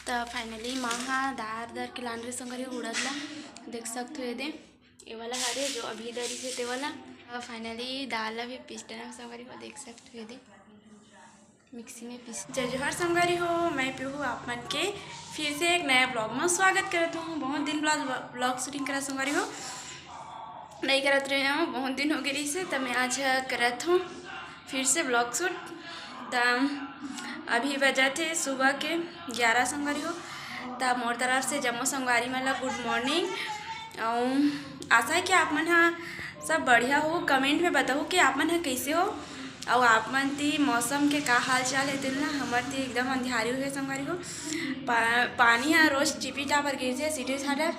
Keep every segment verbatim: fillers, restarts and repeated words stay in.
त finally माँ हा दार दर के लान रहे संगवारी हो उड़द ला, देख सकत हो ये दे, ये वाला हरे जो अभी दरी से ते वाला। त finally दाल ला भी पीस डरम संगवारी हो, देख सकत हो ये दे मिक्सी में पीस। जय जोहार संगवारी हो, मैं पीहू आप मन के फिर से एक नया vlog में स्वागत करत हूँ। बहुत दिन बाद vlog shooting करा संगवारी हो, नहीं करत रहे हूँ, बहुत दिन हो गए से, त मैं आज करत हूँ फिर से vlog shoot। त अभी बजत हे सुबह के ग्यारह संगवारी हो। त मोर तरफ से जम्मो संगवारी मन ला good morning। अउ आशा है कि आप मन हा सब बढ़िया हो। Comment में बताओ कि आप मन हा कैसे हो, अउ आप मन ती मौसम के का हाल चाल है। तेल ना हमर ती एकदम अंधियारी हो गए संगवारी हो। पा-, पानी हा रोज टिपी टापर गिरथे, सिटी साडर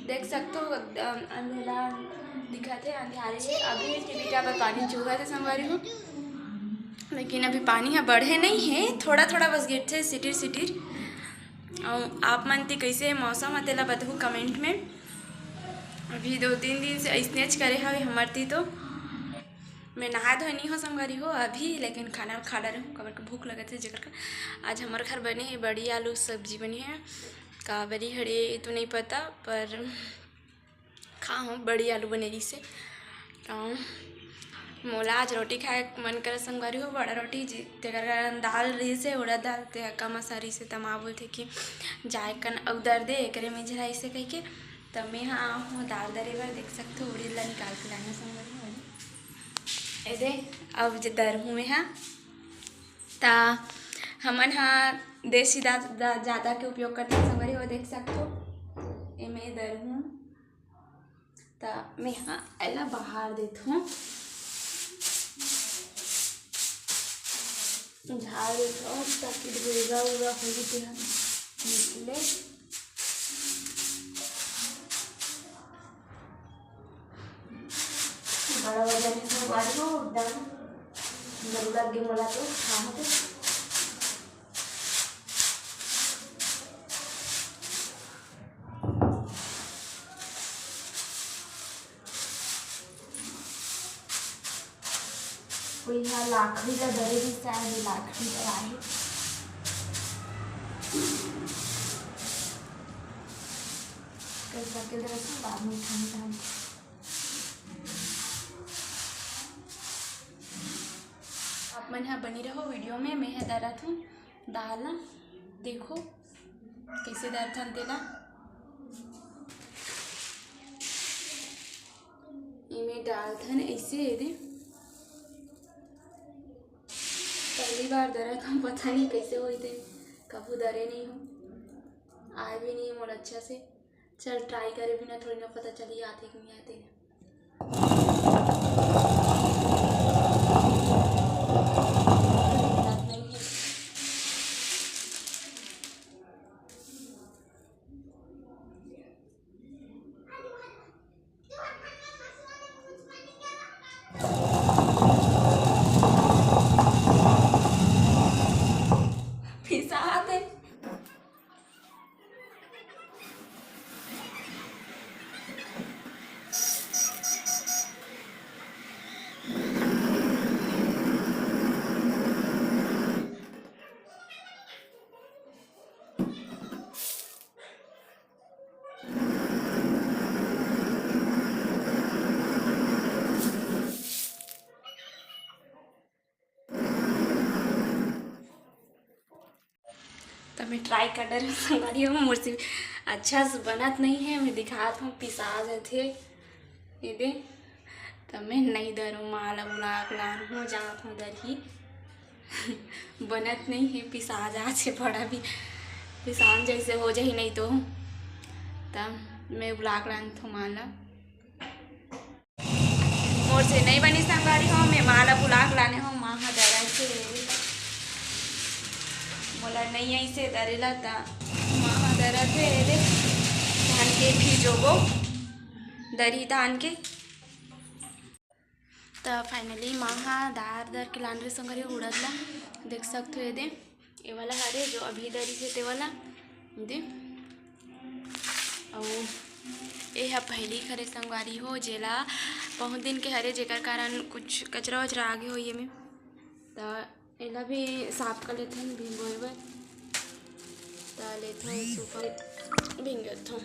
देख सकत हो, एकदम अंधेला दिखत हे, अंधियारी हे। अभी टिपी टापर पानी चुहत हे संगवारी हो, लेकिन अभी पानी हा बढ़े नहीं है, थोड़ा थोड़ा बस गिरथे सिटिर सिटिर। अउ आप मन ती कैसे मौसम हे तेला बताहू comment में। अभी दो तीन दिन से ऐसनेच करे हवे हमर ती तो। मैं नहा धोए नहीं हो संगवारी हो अभी, लेकिन खाना खा डरे हूँ, काबर के भूख लगत हे जेकर का। आज हमर घर बने है बड़ी आलू सब्जी बने है, का बरी हरे ये तो नहीं पता, पर खा हूँ, बड़ी आलू बने रही से। तो मोला आज रोटी खाए के मन करे संगवारी हो, बड़ा रोटी जी, तेकर कारण दाल रही से, उड़द दाल ते कम असा रही से, त माँ बोलथे कि जाए कन अउ दर दे, एकरे में झराई से कह के। त मैं हा आहूँ दाल दरे बर, देख सकत हो उड़द ला निकाल के लाने संगवारी हो। ए दे, अब जे दरहूँ में हा, त हमन हा देसी दा, दा, जादा के उपयोग करथन संगवारी हो, देख सकत हो। एमे दरहूँ, त मैं हा एला बहार देथों, झाड़ देथों, ताकि धुएगा उएगा होही तेहा निकले। बड़ा वजन है संगवारी हो, एकदम डर लग गे मोला तो, हाँ, तो। कोई हा लाखड़ी ला धरे भी, शायद ये लाखड़ी ला आहे। कल करके धरत हूँ, बाद में उठाने का। आप मन हा बने रहो video में। मैं हा दरत हूँ दाल ला, देखो कैसे दरथन तेला। एमे डालथन ऐसे, ये दे। पहली बार दरत हूँ, पता नहीं कैसे होई थे, कभू दरे नहीं हो, आए भी नहीं मोर अच्छा से। चल try करे बिना थोड़ी ना पता चली आते कि नहीं आते। पिसात है। त मैं try कर डरे हूँ संगवारी हो, मोर से अच्छा से बनत नहीं है, मैं दिखात हूँ, पिसा जाथे ये दे। त मैं नहीं दरूँ, माँ ला बुला के लान हूँ, जात हूँ दरही। बनत नहीं है, पिसा जाथे बड़ा भी, पिसान जैसे हो जाही नहीं तो। त मैं बुला के लान हूँ माँ ला। मोर से नहीं बनी संगवारी हो, मैं माँ ला बुला के लाने हो, माँ हा दरथे। मोला नहीं आई से दरे ला, त माँ हा दरथे, ये दे धान के फिर जोबो, दरी धान के। त finally माँ हा दार दर के लान रहे संगवारी हो उड़द ला, देख सकत हो ये दे। ये वाला हरे जो अभी दरी से ते वाला दे। अउ ये हा पहिली हरे संगवारी हो, जेला बहुत दिन के हरे, जेकर कारण कुछ कचरा वचरा आगे हो ये में। त एला भी साफ कर लेथन भिंगोए बर। त लेथों, सूखा भिंगथों।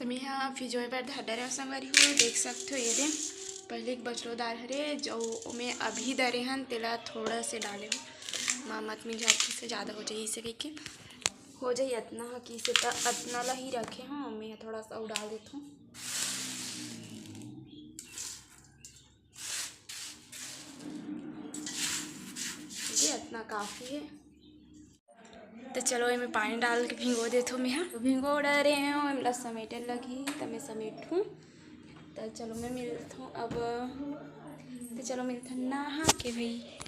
त मेहा फिजोए बर धर डरे हव संगवारी हो, देख सकथो। ये दे पहले एक बछरो दार हरे, जो ओमे अभी दरे हन, तेला थोड़ा से डाले हो, मामत में झारती से ज़्यादा हो जाही, इसे कहिके हो जाही अतना ह, कि से त अतना ला ही रखे हूँ, मैं थोड़ा सा अउ डाल देथों। ये अतना काफ़ी है। तो चलो, एमे पानी डाल के भिंगो देथों मेहा। तो भिंगो डरे हूँ, एमला समेटे लगही, त मैं समेटहूँ। तो चलो, मैं मिलथों अब। तो चलो, मिलथन नहा के भाई।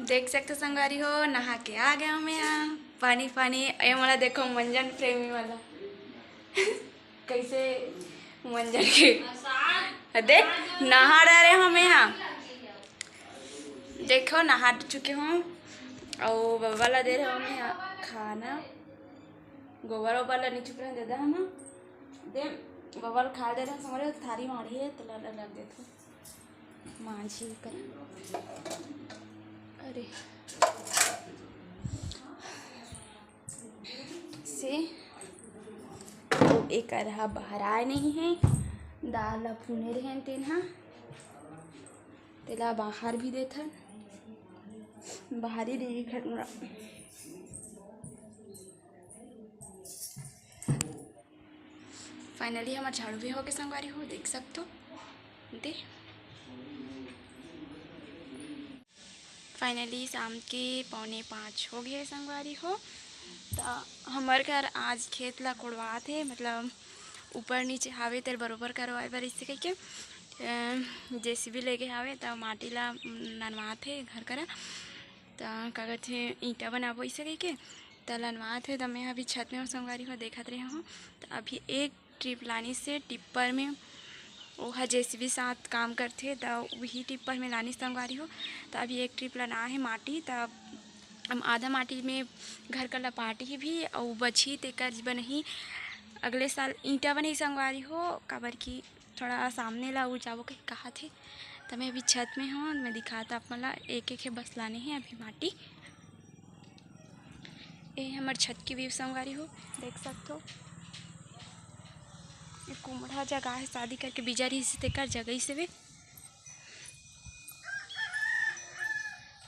देख सकथो संगवारी हो, नहा के आ गए हमें यहाँ। पानी, पानी, ये वाला देखो, मंजन प्रेमी वाला। कैसे मंजन के देख, नहा डरे हमें यहाँ। देखो, नहा चुके हूँ। और बबा ला दे रहे हमें यहाँ खाना। गोबर ओबर ला नीचे पूरा दे दे हम। दे, बबा ला खा दे रहे हैं, संगवारी हो, थारी माड़ी है, तो ला, ला, ला देथों। मांझी कर। अरे। से। तो एकर हा बहराए नहीं है। दाल ला फूने रहेन तेन हा। तेला बाहर भी देथन। बाहरी रही खटमरा। Finally, हमर झाड़ू भी होगे संगवारी हो, देख सकथो। दे, finally, शाम के पौने पाँच होगे संगवारी हो। त हमर घर आज खेत ला कोड़वात हे, मतलब, ऊपर नीचे हावे, तेल बरोबर करवाए बर, इसे कहिके, अ, JCB लेगे हावे, त माटी ला ननवात हे घर करा। त का कथे, ईंटा बनाबो, इसे कहिके। त लनवात हे, त मैं अभी छत में हूँ संगवारी हो, देखत रहे हूँ। त अभी एक ट्रिप लानिस हे टिप्पर में, ओहा JCB साथ काम करथे, त उही टिप्पर में लानिस संगवारी हो। त अभी एक ट्रिप लना हे माटी, त हम आधा माटी में घर का लपाटी भी अउ बची तेकर बनही। अगले साल ईंटा बनही संगवारी हो, काबर कि थोड़ा सामने ला उड़ जाबो कहि कहाथे। त मैं अभी छत में हूँ, मैं दिखात आप मन ला, एक एक हे बस लाने हे अभी माटी। ए हमर छत के view संगवारी हो, देख सकथो। ए कुमड़ा जगह हे, शादी करके बीजा रहिस तेकर जगह से वे।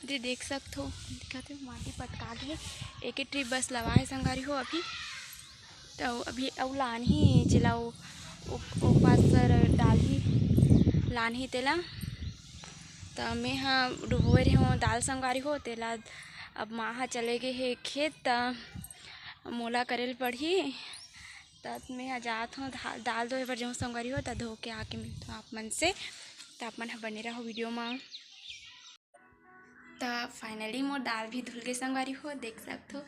दे देख सकथो, दिखत हे माटी पटका गे हे। एक ट्रिप बस लवा हे संगवारी हो अभी। त अभी अउ लानही, जेला ओ, ओ, ओ पास सर डालही, लानही तेला। त मैं ह डुबोए रेहेंव दाल संगवारी हो, तेला अब माँ ह चले गे हे खेत, त मोला करे ल पड़ही। त मैं ह जात हूँ धा-, दाल धोए बर जाऊँ संगवारी हो, त धो के आके मिलत हूँ आप मन से। त आप मन ह बने रहो video म। त finally मोर दाल भी धुल गे संगवारी हो, देख सकथो।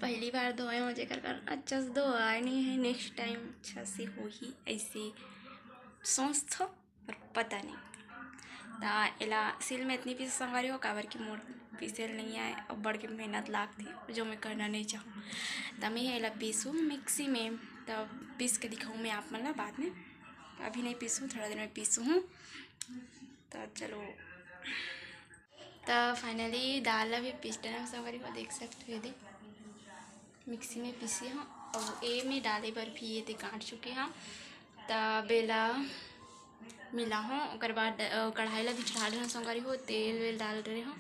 पहली बार धोए हो, जेकर कारण अच्छा से धोए नहीं है, next time अच्छा से होही, ऐसे सोचथो, पर पता नहीं। त एला सील में इतनी पीस संगवारी हो, काबर कि मोर पीसे ल नहीं आए, अउ बड़ के मेहनत लागथे, जो मैं करना नहीं चाहूँ। त मैं एला पीसूँ मिक्सी में, त पीस के दिखाऊँ मैं आप मन ला बाद में। अभी नहीं पीसूँ, थोड़ा देर में पीसूँ हूँ। त चलो, त finally दाल ला भी पीस डरे हंव संगवारी हो, देख सकत हो, ये दे मिक्सी में पीसे हंव। अउ ए में डाले बर भी ये दे काट चुके हंव। त बेला मिला हंव, ओकर बाद, अ, कढ़ाई ला भी चढ़ा डरे हंव संगवारी हो, तेल वेल डाल डरे हंव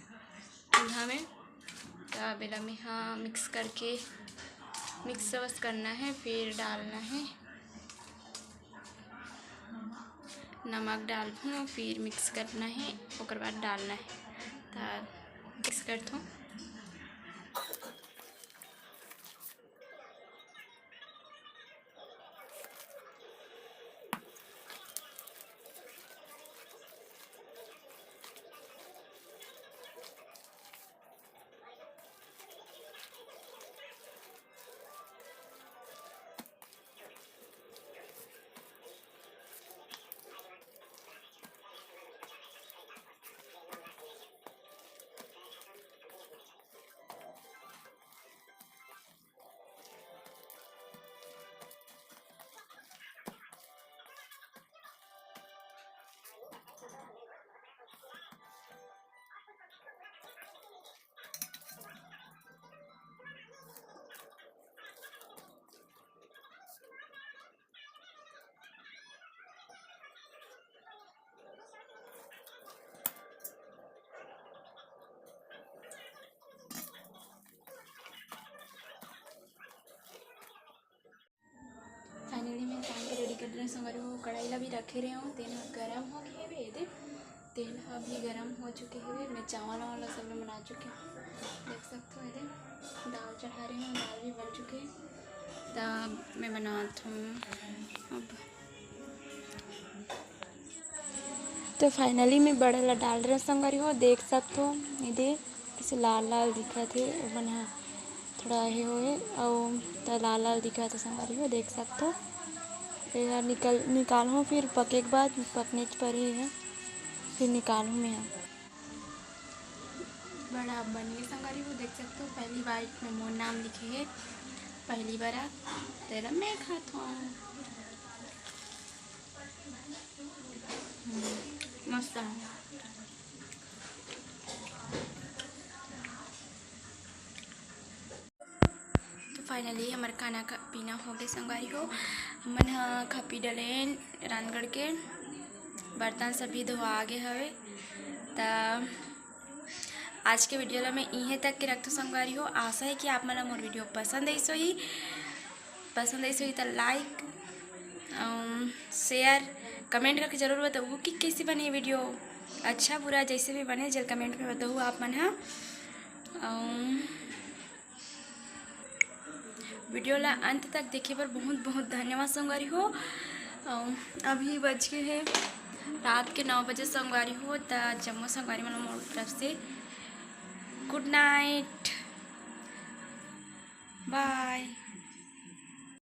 चूल्हा में। त बेला में हाँ mix करके, mix बस करना है, फिर डालना है। नमक डालहूँ, फिर mix करना है, ओकर बाद डालना है। त mix करथों। Finally मैं तान के ready कर दे रहें संगवारी हो, कढ़ाई ला भी रखे रहे हूँ, तेल ह गरम हो गए हवे। ये दे, तेल ह अभी गरम हो चुके हवे। मैं चावल वावल सब ला बना चुके हूँ, देख सकते हो। ये दे, दाल चढ़ा रहे हूँ, दाल भी बन चुके हे। तब मैं बनात हूँ अब। तो finally मैं बड़ा ला डाल रहे हूँ संगवारी हो, देख सकते हो। ये दे, कइसे लाल लाल दिखत हे, ओमन ह थोड़ा हे होए, अउ त लाल लाल दिखत हे संगवारी हो, देख सकथो। एला निकल, निकालहूँ, फिर पके के बाद पकने च परही हे, फिर निकालहूँ मैं ह। बड़ा बने संगवारी हो, देख सकथो, पहली bite में मोर नाम लिखे हे, पहली बार तेला मैं खात हूँ। हम्म, मस्त है। तो finally हमर खाना खा पीना हो गए संगवारी हो। हमन ह खा पी डलेन रांधगढ़ के, बर्तन सभी धोआ गे हवे। त आज के video ला मैं इहें तक के रखथों संगवारी हो। आशा है कि आप मन ला मोर video पसंद आइस होही। पसंद आइस होही त like, अम, share, comment करके जरूर बताहू कि कैसे बने video, अच्छा बुरा जैसे भी बने, जरूर comment में बताहू आप मन ह। अम, video ला अंत तक देखे बर बहुत बहुत धन्यवाद संगवारी हो। अम, अभी बज गए हे रात के नौ बजे संगवारी हो, त जम्मो संगवारी मन ला मोर तरफ से good night, bye।